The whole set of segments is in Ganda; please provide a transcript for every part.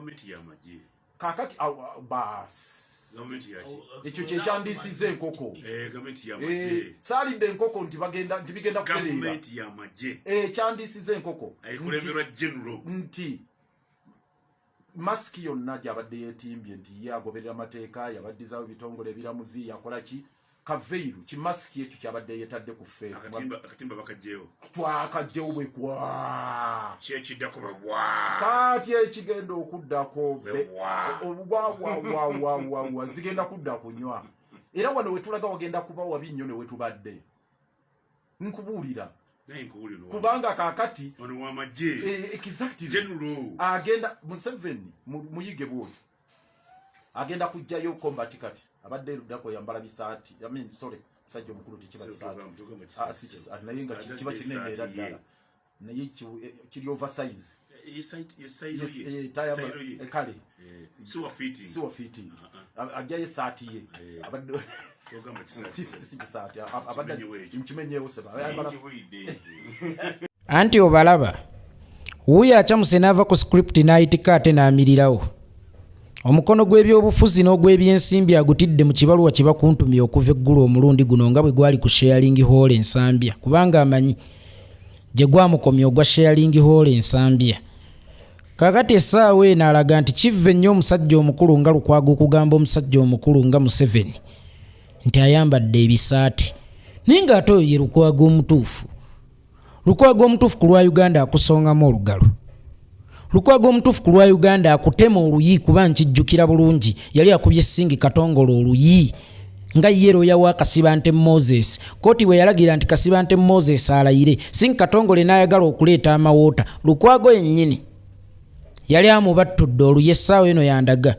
Gavumenti y'amagye. Kakati baasi. Gavumenti yaki? Ekyo kyekyandisiza enkoko. Gavumenti y'amagye. Saalidde enkoko nti bagenda nti bigenda kutereera. Gavumenti y'amagye. Kyandisiza enkoko ekulemberwa general. Nti masiki yonna gyabadde yeetimbye nti ye agoberera amateeka, yabaddizawo ebitongole ebiramuzi, yakola ki, kaveiru kimasiki ekyo kyabadde yeetadde ku face. Akatimba bakagyewo. Twakajjewo bwe kwa Kyekiddako bwe bwa. Kaati ekigenda okuddako Bwe bwa. Wawawawawa, zigenda kudda kunywa. Era wano wetulaga wagenda kuba wabi nnyo ne wetubadde, nkubuulira. Naye nkubuulira, ono Kubanga kaakati ono w'amagye. Exactly. General. Agenda Museveni muyige bwoti, agenda kujjayo combat. Kati abadde eruddako yambala bisaati, I mean, sorry, musajja omukulu tekiba kisaati. Tugamba Ah, si kisaati, naye nga kiba kinene era ddala, naye kiri oversize. Yes, kale. Siwa fitting. Siwa fitting. Ajjayo esaati ye. Abadde Togamba kisaati. Si kisaati, abadde Kimenyewo ekyo. Nkimenyewo seba. Ayambala Nkiwulidde. Anti obalaba wuuyo acamuse n'ava ku script n'ayitika ate n'amirirawo omukono gw'ebyobufuzi n'ogw'ebyensimbi agutidde mu kibaluwa kye bakuntumye okuva eggulu omulundi guno, nga bwe gwali ku sharing hall Ensambya, kubanga amanyi gye gwamukomya ogwa sharing hall Ensambya. Kaakati essaawa eno alaga nti kiva ennyo omusajja omukulu nga Lukwago okugamba omusajja omukulu nga Museveni nti ayambadde ebisaati, naye ng'ate oyo ye Lukwago omutuufu. Lukwago omutuufu ku lwa Uganda akusongamu olugalo. Lukwago omutuufu ku lwa Uganda akutema oluyi, kuba nkijjukira bulungi yali akubye Singi Katongole oluyi nga ye looya wa Kasibante Moses. Kooti bwe yalagira nti Kasibante Moses alayire, Singi Katongole n'ayagala okuleeta amawoota, Lukwago yennyini yali amubattudde oluyi. Essaawa eno yandaga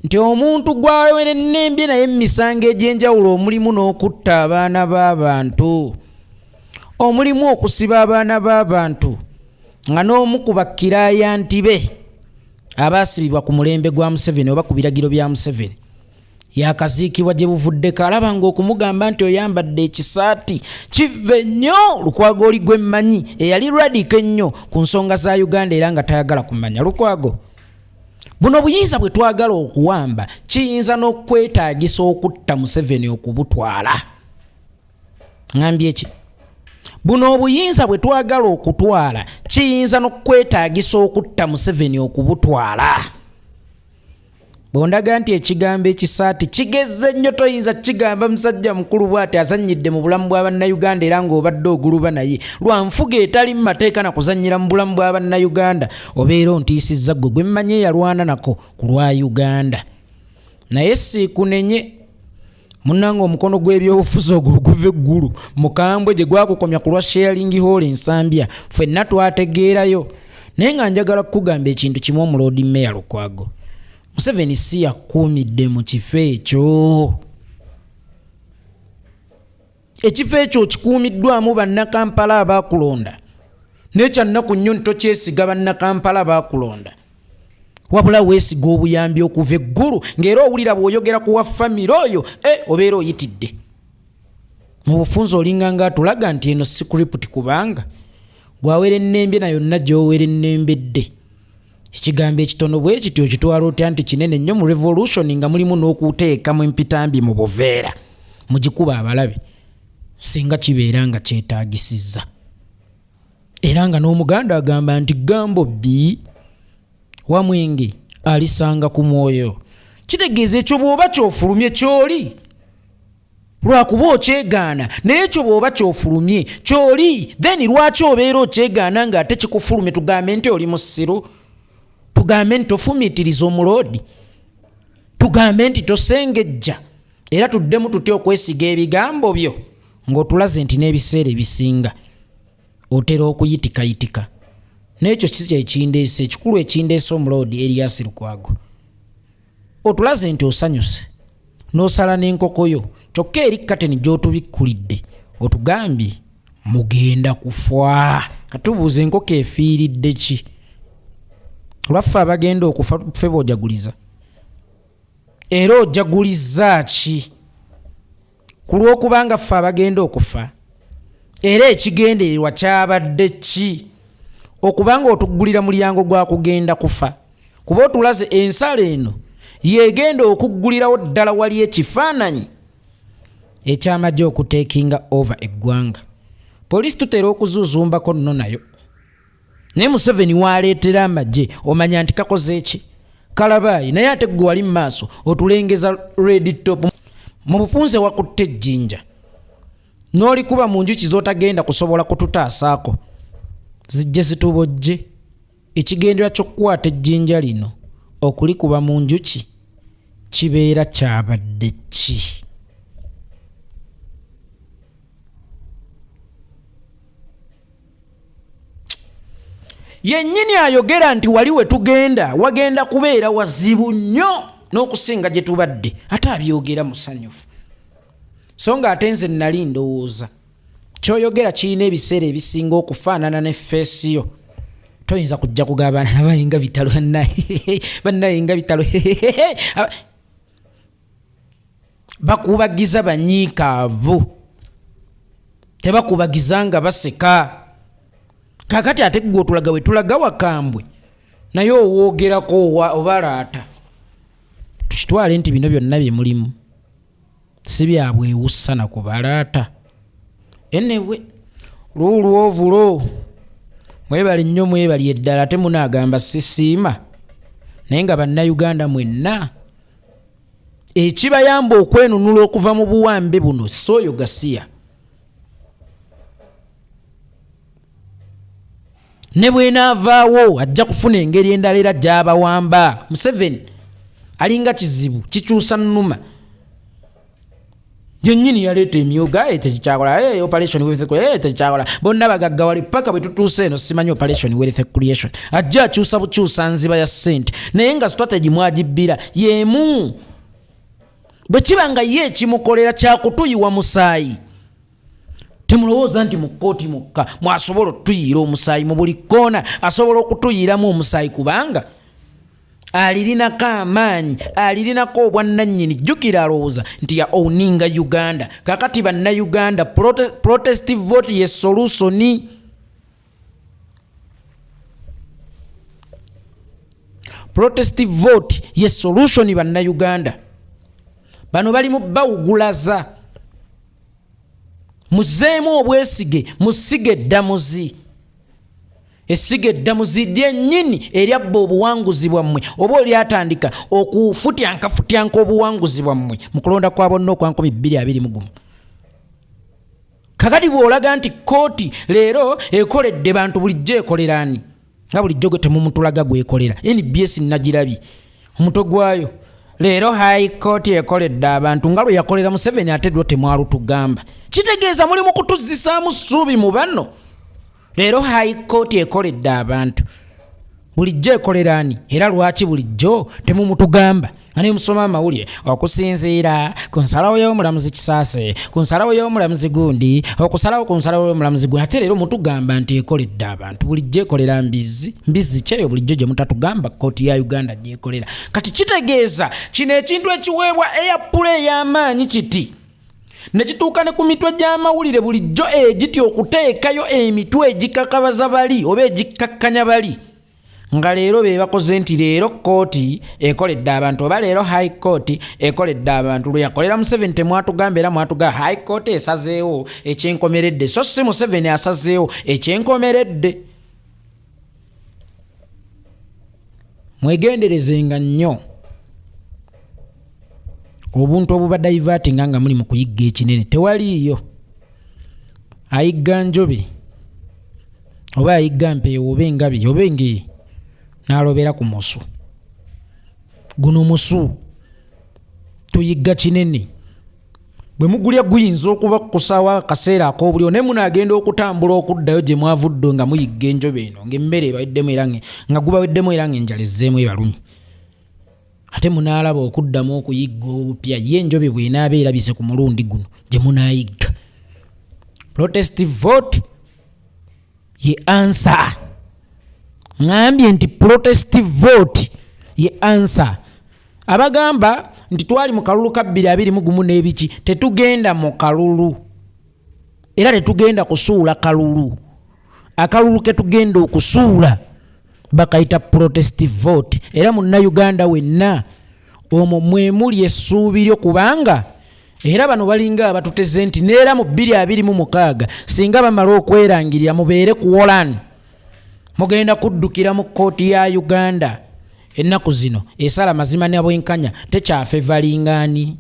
nti omuntu gwawerennembye naye mu misango egy'enjawulo, omulimu n'okutta abaana b'abantu, omulimu okusiba abaana b'abantu, nga n'omu ku bakirayanti be abaasibibwa ku mulembe gwa Museveni oba ku biragiro bya Museveni yakaziikibwa gye buvuddeko, alaba ng'okumugamba nti oyambadde ekisaati kiva ennyo. Lukwago oli gwe mmanyi eyali radical ennyo ku nsonga za Uganda era nga tayagala kumanya. Lukwago, buno buyinza bwe twagala okuwamba kiyinza n'okwetaagisa okutta Museveni okubutwala. Ŋambye ki? Buno obuyinza bwe twagala okutwala kiyinza n'okwetaagisa okutta Museveni okubutwala. Bwondaga nti ekigambo ekisaati kigezze nnyo, toyinza kigamba musajja mukulu bw'ati azannyidde mu bulamu bwa Bannayuganda era ng'obadde oguluba naye lwa nfuga etali mu mateeka na kuzannyira mu bulamu bwa Bannayuganda, obeera ontiisizza ggwe gwe mmanyi eyalwana nako ku lwa Uganda. Naye siikunenye munnange, omukono gw'ebyobufuzi ogwo oguva eggulu mukambwe gye gwakukomya ku lwa sharing hall Ensambya ffenna twategeerayo. Naye nga njagala kukugamba ekintu kimu, omuloodi meya Lukwago, Museveni si yakuumidde mu kifo ekyo. Ekifo ekyo okikuumiddwamu Bannakampala abaakulonda, naye kyannaku nnyo nti tokyesiga Bannakampala baakulonda, wabula weesiga obuyambi okuva eggulu, ng'era owulira bw'oyogera ku wa famire oyo obeera oyitidde mu bufunze, olinga nga atulaga nti eno script, kubanga gwawera ennembye na yonna gy'owera ennembedde. Ekigambo ekitono bwe kityo okitwala otya nti kinene nnyo mu revolution, nga mulimu n'okuteekamu empitambi mu buveera mugikuba abalabe singa kibeera nga kyetaagisizza? Era nga n'Omuganda agamba nti gambo bbi wamwenge alisanga ku mwoyo. Kitegeeza ekyo bw'oba kyofulumye kyoli, lwakuba okyegaana, naye ekyo bw'oba kyofulumye kyoli, then lwaki obeera okyegaana ng'ate kikufulumye? Tugambe nti oli musiru? Tugambe nti tofumiitiriza omuloodi? Tugambe nti tosengejja? Era tuddemu tutya okwesiga ebigambo byo ng'otulaze nti n'ebiseera ebisinga otera okuyitikayitika? N'ekyo si kyekindeese. Ekikulu ekindeese, omuloodi Erias Lukwago, otulaze nti osanyuse n'osala n'enkoko yo, kyokka eri kateni gy'otubikkulidde otugambye mugenda kufa. Katubuuza, enkoko efiiridde ki? Lwaffe abagenda okufa ffe boojaguliza, era ojaguliza ki ku lw'okubanga ffe abagenda okufa? Era ekigendererwa kyabadde ki okubanga otuggulira mulyango gwa kugenda kufa? Kuba otulaze ensala eno yegenda okuggulirawo ddala wali ekifaananyi eky'amagye okuteekinga over eggwanga. Poliisi tutera okuzuuzumbako nno nayo. Naye Museveni w'aleetera amagye omanya nti kakoze ki? Kalabaayi. Naye ate ggwe wali mu maaso otulengeza red top. Mu bufunze wakutte ejjinja n'olikuba mu njuki z'otagenda kusobola kututaasaako zijje zitubojje. Ekigendererwa ky'okukwata ejjinja lino okulikuba mu njuki kibeera kyabadde ki? Yennyini ayogera nti wali we tugenda wagenda kubeera wazibu nnyo n'okusinga gye tubadde, ate abyogera musanyufu. So nga ate nze nnali ndowooza ky'oyogera kirina ebiseera ebisinga okufaanana ne ffeesi yo. Toyinza kujja kugamba abaye nga bitalo bannaye, bannaye nga bitalo Bakubagiza banyiikaavu, tebakubagiza nga baseka. Kaakati ate ggwe otulaga we tulaga wakambwe, naye owoogerako obalaata. Tukitwale nti bino byonna bye mulimu si bya bwewussa na kubalaata. Anyway, luulu ovulo mwebale nnyo mwebali eddala ate munaagamba sisiima naye nga bannayuganda mwenna ekibayamba okwenunula okuva mu buwambe buno sooyo gasiya ne bwenaavaawo ajja kufuna engeri endala era gy'abawamba. Museveni alinga kizibu kikyusa nnuma yennyini yaleeta emyoga eh, tekikyakola eh, operation wealth eh, tekikyakola bonna bagaggawale paka bwe tutuuse eno simanyi operation wealth creation ajja akyusa bukyusa nziba ya ssente naye nga strategy mwagibbira y'emu bwe kiba nga ye ekimukolera kyakutuyiwa musaayi temulowooza nti mu kkooti mwokka mwasobola otuyiira omusaayi mu buli kkoona asobola okutuyiiramu omusaayi kubanga alirinako amaanyi alirinako obwannannyini jjukira alowooza nti ya owninga uganda kakati bannayuganda protest vote ye solusoni protest vote ye solution bannayuganda bano bali mu bawugulaza Muzzeemu obwesige mu ssiga eddamuzi. Essiga eddamuzi lyennyini eryabba obuwanguzi bwammwe oba olyatandika okufutyankafutyanka obuwanguzi bwammwe mu kulonda kwa bonna okwa 2021. Kakati bw'olaga nti kkooti leero ekoledde bantu bulijjo ekolera ani? Nga bulijjo gwe temumutulaga gwekolera. NBS nagirabye omutwe gwayo leero high court ekoledde abantu nga lwe yakolera Museveni ate lwo temwalutugamba. Kitegeeza muli mu kutuzzisaamu ssuubi mu bano. Leero high court ekoledde abantu bulijjo ekolera ani era lwaki bulijjo temumutugamba nga nemusoma amawulire okusinziira ku nsalawo y'omulamuzi Kisaase ku nsalawo y'omulamuzi gundi okusalawo ku nsalawo y'omulamuzi gundi ate leero mutugamba nti ekoledde abantu bulijjo ekolera mbizzi mbizzi kyeyo bulijjo gye mutatugamba kkooti ya Uganda gyekolera kati kitegeeza kino ekintu ekiweebwa eyapula ey'amaanyi kiti ne kituuka ne ku mitwe gy'amawulire bulijjo egitya okuteekayo emitwe egikakabaza bali oba egikkakkanya bali nga leero be bakoze nti leero kkooti ekoledde abantu oba leero high court ekoledde abantu lwe yakolera Museveni temwatugamba era mwatugamba high court esazeewo ekyenkomeredde so si Museveni asazeewo ekyenkomeredde mwegenderezenga nnyo obuntu obubadaivatinga nga muli mu kuyigga ekinene tewaliiyo ayigga njobe oba ayigga mpeewo oba engabi oba engeye n'alobera ku musu guno musu tuyigga kinene bwe mugulya guyinza okuba kukusaawo akaseera ak'obulyo naye munaagenda okutambula okuddayo gye mwavudde nga muyigga enjobe eno ng'emmere ebaweddemu era nga gubaweddemu era ng'enjala ezzeemu ebalumye ate munaalaba okuddamu okuyigga obupya ye enjobe bw'enaaba erabise ku mulundi guno gye munaayigga protest vote ye answer ŋambye nti protest vote ye answer abagamba nti twali mu kalulu ka 2021 n'ebiki tetugenda mu kalulu era tetugenda kusuula kalulu akalulu ketugenda okusuula Bakayita protest vote. Era munnayuganda wenna omwo mwemuli essuubi lyo, kubanga era bano balinga abatuteze nti neera mu 2026 singa bamala okwerangirira, mubeere ku wolan, mugenda kuddukira mu kkooti ya Uganda. Ennaku zino esala mazima nabwenkanya tekyafevalingaani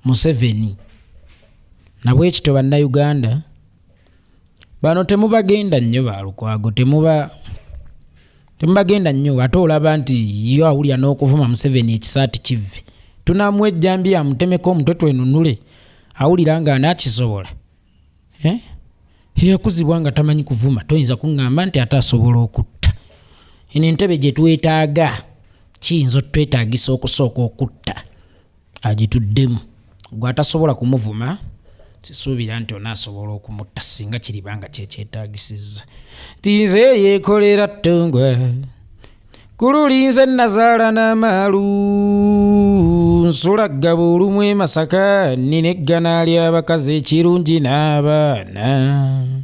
Museveni. Nabwekityo bannayuganda bano temubagenda nnyo, balukwago temubagenda nnyo. Ate olaba nti yo awulira n'okuvuma Museveni ekisaati kivve, tunamuwa ejjambi amutemeko omutwe twenunule. Awulira nga anaakisobola, eh? Yakuzibwa nga tamanyi kuvuma, toyinza kuŋŋamba nti ate asobola okutta. Eno entebe gye twetaaga kiyinza otwetaagisa okusooka okutta agituddemu. Gwe atasobola kumuvuma, sisuubira nti onaasobola okumutta singa kiriba nga kyekyetaagisizza. Ti nze yeekolera ttongwa ku luli, nze nazaala n'amaalu, nsula ggaba olumu e Masaka, nnina eggana ly'abakazi ekirungi n'abaana.